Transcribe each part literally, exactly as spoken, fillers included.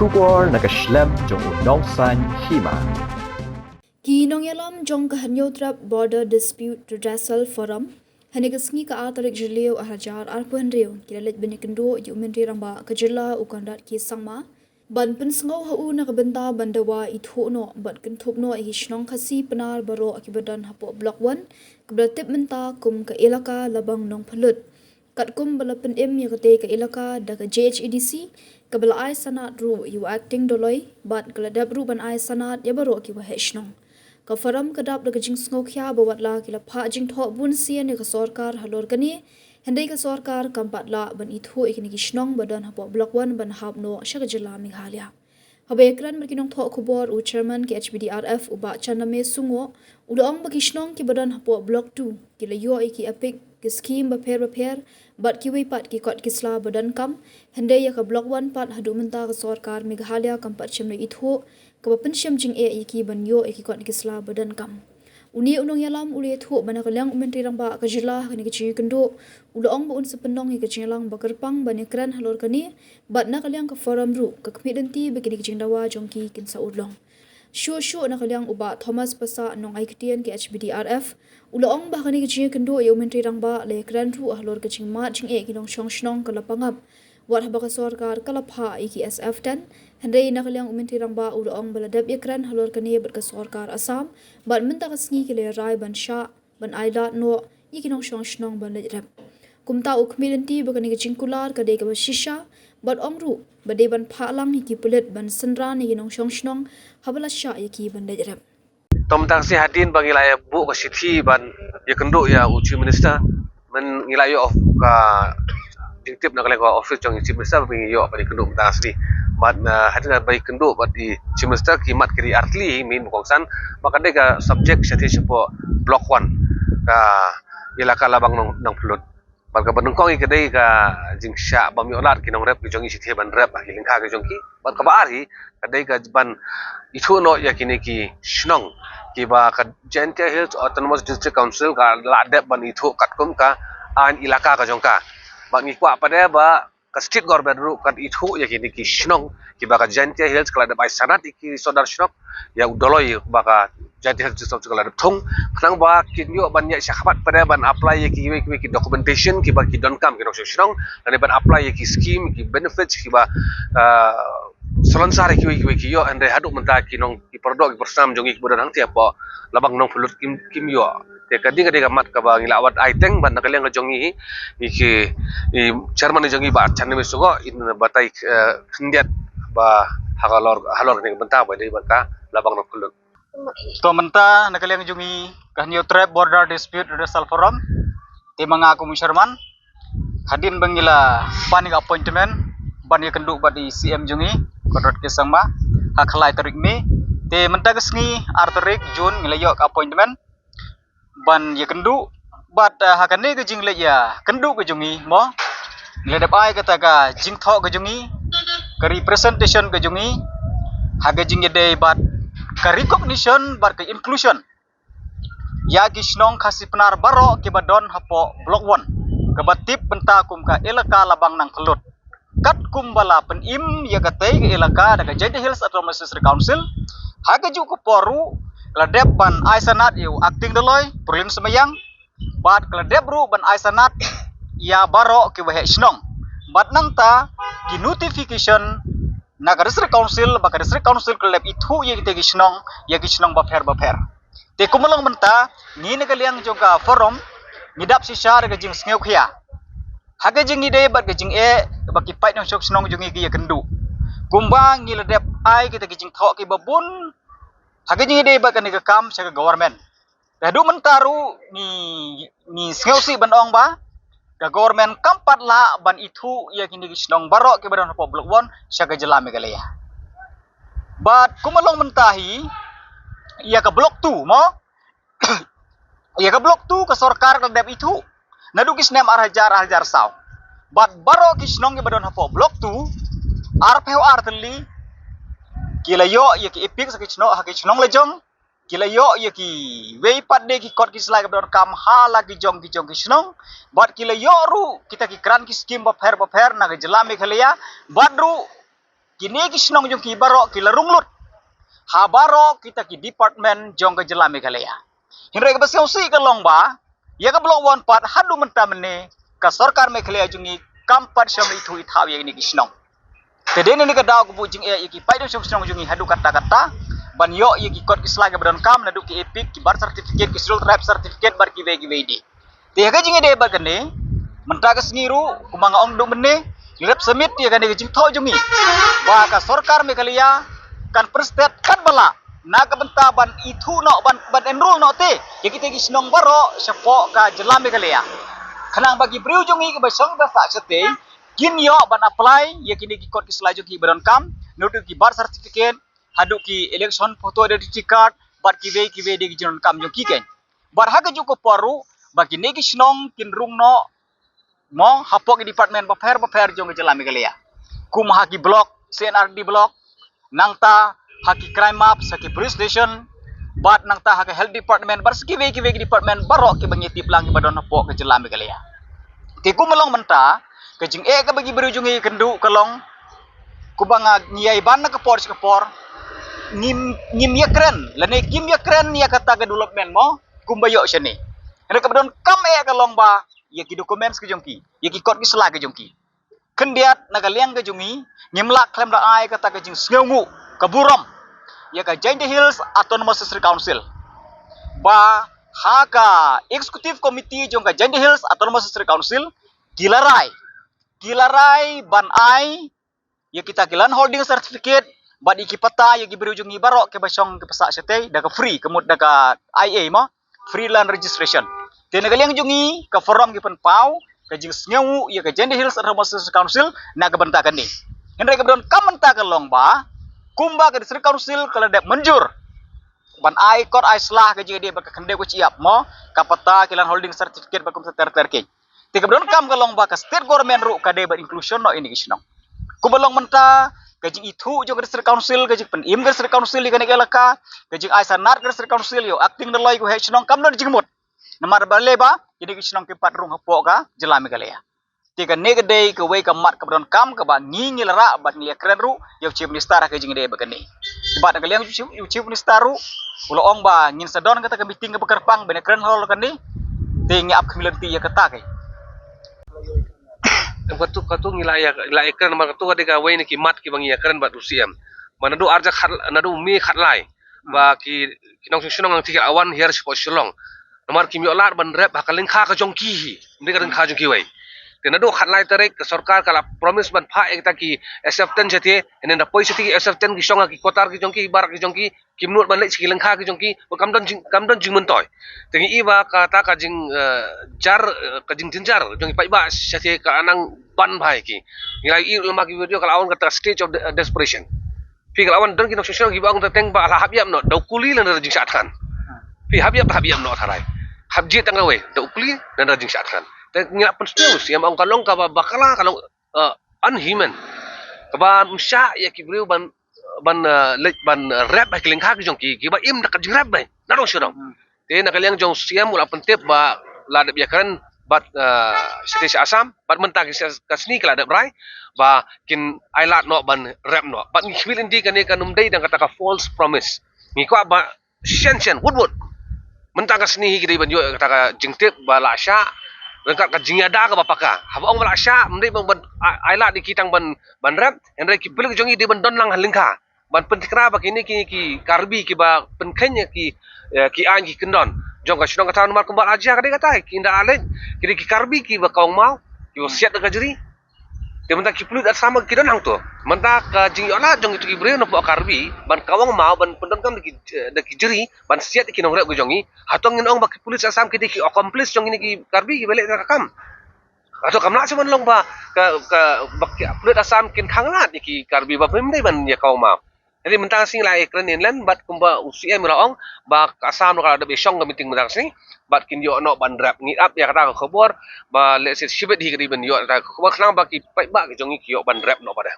Khubor na ka shlem jong u nongsan hima. Ki nongïalam jong ka Hynñiewtrep Border Dispute Redressal Forum, ha kane ka sngi ka ar tarik Jylliew ar hajar arphew hynriew, ki la leit ban ïakynduh ïa u Myntri Rangbah ka jylla u Conrad K Sangma, ban pynsngew ha u na ka bynta ban dawa ithuh noh bad kynthup noh ïa ki shnong Khasi Pnar baroh kiba don hapoh Block One, kaba la tip mynta kum ka Elaka Labang Nongphyllut. Katkum ba la pynim ïa katei ka elaka da ka J H A D C, kaba la ai sanad ruh ïa u Acting Doloi, bad ka la dep ruh ban ai sanad ïa baroh ki waheh shnong. Ka forum ka dap da ka jingsngewkhia ba watla ki la phah jingthoh bunsien ïa ka sorkar halor kane, hynrei ka sorkar kam pat lah ban ithuh ïa kine ki shnong ba don hapoh Block One ban hap noh sha ka jylla Meghalaya. Haba ïakren bad ki nongthoh khubor, u Chairman ka H B D R F u Bah Chaname Sungoh, u la ong ba ki shnong kiba don hapoh Block Two ki la ïoh ïa ki EPIC, ki skim bapher bapher, bad kiwei pat ki kot ki sla ba donkam, hynrei ïa ka Block One pat haduh mynta ka sorkar Meghalaya kam pat shym la ithuh, kaba pynshem jingeh ïa ki ban ïoh ïa ki kot ki sla ba donkam. Une u nongïalam u la ïathuh ba na ka liang u Myntri Rangbah ka jylla ha kane ka jingïakynduh, u la ong ba un sa pynlong ïa ka jingïalang ba kyrpang ban ïakren halor kane, bad na ka liang ka forum ruh ka khmih lynti ba kine ki jingdawa jong ki kin sa urlong. Shuh shuh na ka liang u Bah Thomas Passah Nongai Ktien ka H B D R F, u la ong ba ha kane ka jingïakynduh ïa u Myntri Rangbah la ïakren ruh halor ka jingmad jingeh ki nongshong shnong ka Lapangap. Wat haba ka sorkar ka la phah ïa ki S F ten, hynrei na ka liang u Myntri Rangbah u la ong ba la dep ïakren halor kane bad ka sorkar Assam, bad mynta ka sngi ki la ïarai ban shah ban ai lad noh ïa ki nongshong shnong ban leit rep. Kumta u khmih lynti ba kane ka jingkular ka dei kaba shisha, bad ong ruh ba dei ban phah lang ïa ki pulit ban synran ïa ki nongshong shnong haba la shah ïa ki ban leit rep. To mynta ka sngi hadien ba ngi la ïa buh ka shithi ban ïakynduh ïa u Chief Minister, mynta ngi la ïoh ka jingtip na ka liang ka office jong u Chief Minister ba ngi ïoh ban ïakynduh mynta ka sngi. Bad, ah, hadien ba ïakynduh bad u Chief Minister, ki mat ki ri ar tylli, mynba kongsan ba ka dei ka subject shathie shapoh Block One, ka elaka Labang Nong, Nongphyllut. Bad kaba nyngkong hi ka dei ka jingshah bym ïoh lad ki nongrep ki jong ngi shathie ban rep ha ki lyngkha ki jong ki. Bad kaba ar hi ka dei ka ban ithuh noh ïa kine ki shnong kiba ka Jaintia Hills Autonomous District Council ka la dep ban ithuh katkum ka aiñ elaka ka jong ka. Bad ngi kwah pat de ba ka state government ruh kan ithuh ïa kine ki shnong kiba ka Jaintia Hills ka la dep ai sanad ïa ki sordar shnong, ïa u Doloi ba ka Jaintia Hills District Council ka la dep thung, khnang ba kin ïoh ban ïaid shakhmat pat de ban apply ïa kiwei kiwei ki documentation kiba ki donkam ki nongshong shnong, lane ban apply ïa ki scheme, ki benefits kiba, ah, salonsar ïa kiwei kiwei ki ïoh, hynrei haduh mynta ki nong, ki paralok, ki parasnam jong ngi kiba don hangtei hapoh Labang Nongphyllut kim, kim ïoh. Te ka dei, ka dei ka mat kaba ngi la wad ai teng bad na ka liang ka jong ngi, i ki, i chairman jong ngi Bah Chaname Sungoh, in batai, eh, khyndiat ba halor, halor kane ka bynta ba dei bad ka Labang Nongphyllut. To mynta na ka liang jong ngi ka Hynñiewtrep Border Dispute Redressal Forum, te ma nga kum u chairman, hadien ba ngi la pan ïa ka appointment ban ïakynduh bad i C M jong ngi, Conrad K Sangma, ha ka lai tarik May. Te mynta ka sngi ar tarik June ngi la ïoh ka appointment ban ïakynduh bad, eh, ha kane ka jingleit ïakynduh ka jong ngi mo, ngi la dep ai kata ka jingthoh ka jong ngi, ka representation ka jong ngi, ha ka jingïadei bad ka recognition bad ka inclusion ïa ki shnong Khasi Pnar baroh kiba don hapoh Block One, kaba tip bynta kum ka elaka Labang Nongphyllut. Katkum ba la pynim ïa katei ka elaka da ka Jaintia Hills Autonomous District Council, ha kajuh ka por ruh la dep ban ai sanad ïa u Acting Doloi Prolin Symbayang, bad ka la dep ruh ban ai sanad ïa baroh ki waheh shnong. Bad nangta ki notification na ka District Council, ba ka District Council ka la dep ithuh ïa kitei ki shnong, ïa ki shnong bapher bapher. Te kumba long mynta, ngi na ka liang jong ka forum ngi dap shisha da ka jingsngewkhia ha ka jingïadei bad ka jingeh ba ki paid nongshong shnong jong ngi ki ïakynduh. Kumba ngi la dep ai kita ki jingthoh kiba bun ha ka jingïadei bad kane ka kam sha ka government. Te haduh mynta ruh ngi, ngi sngewsih ban ong ba ka government kam pat lah ban ithuh ïa kine ki shnong baroh kiba don hapoh Block One sha ka jylla Meghalaya. Bad kumba long mynta hi, ïa ka Block Two mo, ïa ka Block Two ka sorkar ka la dep ithuh naduh ki snem ar hajar, ar hajar saw. Bad baroh ki shnong kiba don hapoh Block Two, arphew ar tylli, ki la ïoh ïa ki EPIC ha ki shnong, ha ki shnong la jong, ki la ïoh ïa kiwei pat de ki kot ki sla kiba donkam ha la ki jong ki jong ki shnong, bad ki la ïoh ruh kita ki grant ki skim bapher bapher na ka jylla Meghalaya, bad ruh kine ki shnong jong ki baroh ki la rung lut ha baroh kita ki department jong ka jylla Meghalaya. Hynrei kaba sngewsih ka long ba ïa ka block one pat haduh mynta mynne ka sorkar Meghalaya jong ngi kam pat shym ithuh ithaw ïa kine ki shnong. Te dei na kane ka daw ka buh jingeh ïa ki paidbah shnong shnong jong ngi haduh katta katta ban ïoh ïa ki kot ki sla kiba donkam, naduh ki EPIC, ki birth certificate, ki scheduled tribe certificate bad kiwei kiwei de. Te ïa ka jingïadei bad kane, mynta ka sngi ruh kumba nga ong duh mynne, ngi rep submit ïa kane ka jingthoh jong ngi ba ka sorkar Meghalaya kan pynstet katba lah na ka bynta ban ithuh noh, ban, ban enrol noh te ïa kita ki shnong baroh shapoh ka jylla Meghalaya, khnang ba ki briew jong ngi kiba shong ba sah shatei kin ïoh ban apply ïa kine ki kot ki sla jong ki ba donkam, naduh ki birth certificate haduh ki election photo identity card bad kiwei kiwei de ki jingdonkam jong ki keiñ. Bad ha kajuh ka por ruh ba kine ki shnong kin rung noh mo hapoh ki department bapher bapher jong ka jylla Meghalaya, kum ha ki block, C&RD block, nangta ha ki crime map, ha ki police station, bad nangta ha ka health department bad sa kiwei kiwei ki department baroh kiba ngi tip lang kiba don hapoh ka jylla Meghalaya. Te kumba long mynta ka jingeh kaba ki briew jong ngi kynduh ka long kumba nga ngi ïai ban na ka por sha ka por ngim, ngim ïakren lane kim ïakren ïa kata ka development mo kumba ïoh shane. Hynrei kaba donkam eh ka long ba ïa ki documents ki jong ki, ïa ki kot ki sla ki jong ki. Khyndiat na ka liang ka jong ngi ngim lah khlem da ai kata ka jingsngewnguh ka burom ïa ka Jaintia Hills Autonomous District Council ba ha ka executive committee jong ka Jaintia Hills Autonomous District Council ki la rai, ki la rai ban ai ïa kita ki land holding certificate bad ïa ki patta ïa ki briew jong ngi baroh kiba shong kiba sah shatei da ka free, ka mut da ka I A mo, free land registration. Te na ka liang jong ngi ka forum ki pynpaw ka jingsngewnguh ïa ka Jaintia Hills Autonomous District Council na ka bynta kane. Hynrei kaba donkam mynta ka long ba kumba ka District Council ka la dep mynjur ban ai kot ai sla ka jingïadei bad ka khyndew ka shyiap mo, ka patta, ki land holding certificate bad kumta ter ter keiñ. Te kaba donkam ka long ba ka state government ruh ka dei ban inclusion noh ïa kine ki shnong. Kumba long mynta ka jingithuh jong ka District Council, ka jingpynim ka District Council ïa kane ka elaka, ka jingai sanad ka District Council ïa u acting Dolloi, ïa u heh shnong, kam don jingmut. Namar balei ba kine ki shnong kim pat rung hapoh ka jylla Meghalaya. Te kane ka dei kawei ka mat kaba donkam kaba ngi ngi la rah bad ngi la ïakren ruh ïa u Chief Minister ha ka jingïadei bad kane. Bad na ka liang u Chief, u Chief Minister ruh u la ong ba ngin sa don kata ka meeting kaba kyrpang ban ïakren halor kane. Te ngi ap khmih lynti ïa kata keiñ. Em, katu, katu ngi la ïa, la ïakren namar katu ka dei kawei na ki mat kiba ngi ïakren bad u C M. Ba naduh arja khat, naduh May khatlai ba ki, ki nongshong shnong nangta ki la wan hiar shapoh Shillong. Namar kim ïoh lad ban rep ha ka lyngkha ka jong ki hi, ym dei ka lyngkha jong kiwei. Te naduh khatlai tarik ka sorkar ka la promise ban phah ïa kita ki S F ten shatei, hynrei da poi shatei ki S F ten ki shong ha ki quarter ki jong ki, barak ki jong ki, kim nud ban leit sha ki lyngkha ki jong ki, ba kam don jing, kam don jingmyntoi. Te ngi i ba kata ka jing, eh, jar, eh, ka jingjynjar jong ki paidbah shatei ka nang ban bha ïa ki. Ngi la i lem ha ki video ka la wan kata stage of de-, desperation. Phi ka la wan don ki nongshong shnong kiba ong teng ba la hap ïap noh da u kuli lane da jingshah thngan. Phi hap ïap, hap ïap noh tharai. Hap jied tang kawei da u kuli lane da jingshah thngan. Te ngi la pynsngew sha ïa ma ong ka long kaba bakla, ka long, eh, unhuman. Kaba ym shah ïa ki briew ban, ban, eh, leit ban rep ha ki lyngkha ki jong ki, kiba im da ka jingrep beit na dong sha dong. Te na ka liang jong u C M u la pyntip ba la dep ïakren bad, eh, shatei sha Assam, bad mynta ki sha, ka sngi ki la dep rai ba kin ai lad noh ban rep noh. Bad ngi khmih lynti kane kan ym dei dang kata ka false promise. Ngi kwah ba shen shen wut wut mynta ka sngi hi ki dei ban ïoh kata ka jingtip ba la shah ryngkat ka jingïada kaba paka. Haba ong ba la shah, ym dei ban, ban ai, ai lad ïa ki tang ban, ban rep, hynrei ki pulit jong ngi dei ban don lang ha lyngkha ban pyntikna ba kine ki, ki Karbi kiba pynkheiñ ïa ki, eh, ki aiñ ki kyndon jong ka shnong ka thaw, namar kumba la jia ka dei kata, ki ynda la leit ki dei ki Karbi kiba kawang maw, kiba siat da ka jri. Te mynta ki pulit Assam ki don hangto. Mynta ka jingïoh lad jong kitu ki briew na pdeng Karbi ban kawang maw, ban pyndonkam da ki, eh, da ki jri ban siat ïa ki nongrep ki jong ngi. Hato ngin ong ba ki pulit Assam ki dei ki accomplice jong kine ki Karbi kiba leh kata ka kam? Hato kam lah shuh ban long ba ka, ka, ba ki pulit Assam kin khang lad ïa ki Karbi ba phim dei ban ïa kawang maw? Hynrei mynta ka sngi la ïakren ïa lyndet bad kumba u C M u la ong ba ka Assam ruh ka la dep ïashong ka meeting mynta ka sngi bad kin ïoh noh ban rep. Ngi ap ïa kata ka khubor ba lehse shibit hi ka dei ban ïoh kata ka khubor khnang ba ki paidbah ki jong ngi ki ïoh ban rep noh pat.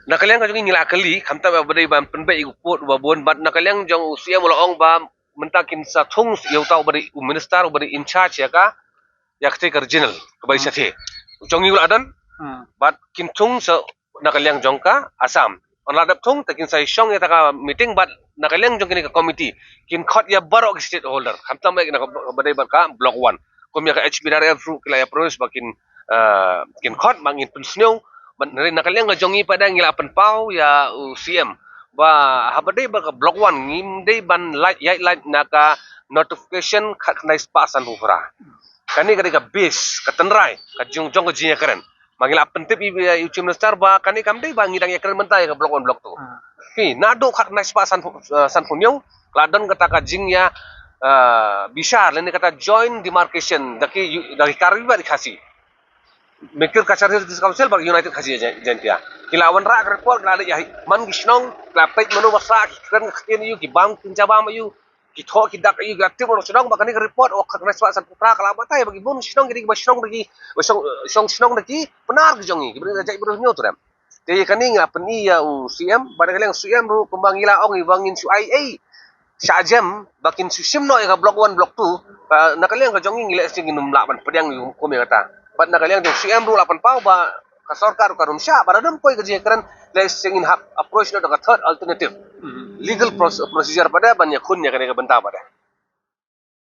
Na ka liang ka jong ngi ngi la kylli, khamtam ba dei ban pynbeit ïa u pud uba bun, bad na ka liang jong u C M u la ong ba mynta kin sa thung ïa uta uba dei u minister uba dei in charge ïa ka, ïa kata ka regional kaba dei shatei. jong ngi la don, bad kin thung sa na ka liang jong ka Assam. Yn la dep thung te kin sa shong ïa kata ka meeting bad na ka liang jong kane ka committee kin khot ïa baroh ki stakeholder, khamtam ïa kane ka ba dei bad ka Block One. Kum ïa ka H P R F ruh ki la ïa promise ba kin, ah, kin khot ba ngin pynsniew. Bad na ka liang ka jong ngi pat de ngi la pynpaw ïa u C M ba haba dei bad ka Block One ngim dei ban lait, ïaid lait na ka notification khatkhyndai spah sanphew phra. Kane ka dei ka base, ka tynrai ka jong, jong ka jingïakren. Ba ngi la pyntip ïa, ïa u Chief Minister ba kane kam dei ba ngi dang ïakren mynta ïa ka Block One, Block Two. Phi, naduh khatkhyndai spah sanphew, eh, sanphew hynñiew la don kata ka jingïa, eh, bishar lane kata joint demarcation da ki, da ki Karbi bad ki Khasi. Mekir Cachar Hills District Council bad United Khasi Jaintia ki la wanrah ka report, ki la leit ïa man ki shnong, ki la peit mano ba sah, ki kren ka ktien aïu, ki bam ki jabam aïu, ki thoh ki dak aïu, ki la tip mano shnong. Ba kane ka report, oh, khatkhyndai spah sanphew phra ka la batai ba ki bun shnong ki dei kiba shnong da ki, ba shong, shong shnong da ki Pnar ki jong ngi, kiba dei na jaitbynriew Hynñiewtrep. Te ïa kane nga pyni ïa u C M, bad na ka liang C M ruh kumba ngi la ong ïa ba ngin shu ai ei shah jem ba kin shu shim noh ïa ka Block One, Block Two. Ba na ka liang ka jong ngi, ngi leh shisha ngin ym lah ban pdiang ïa u kum ïa kata. Bad na ka liang jong C M ruh la pynpaw ba ka sorkar ruh ka rung shah, ba lada ym poi ka jingïakren leh shisha ngin hap approach noh da ka third alternative legal proce-, procedure pat de ban ïakhun ïa kane ka bynta pat de.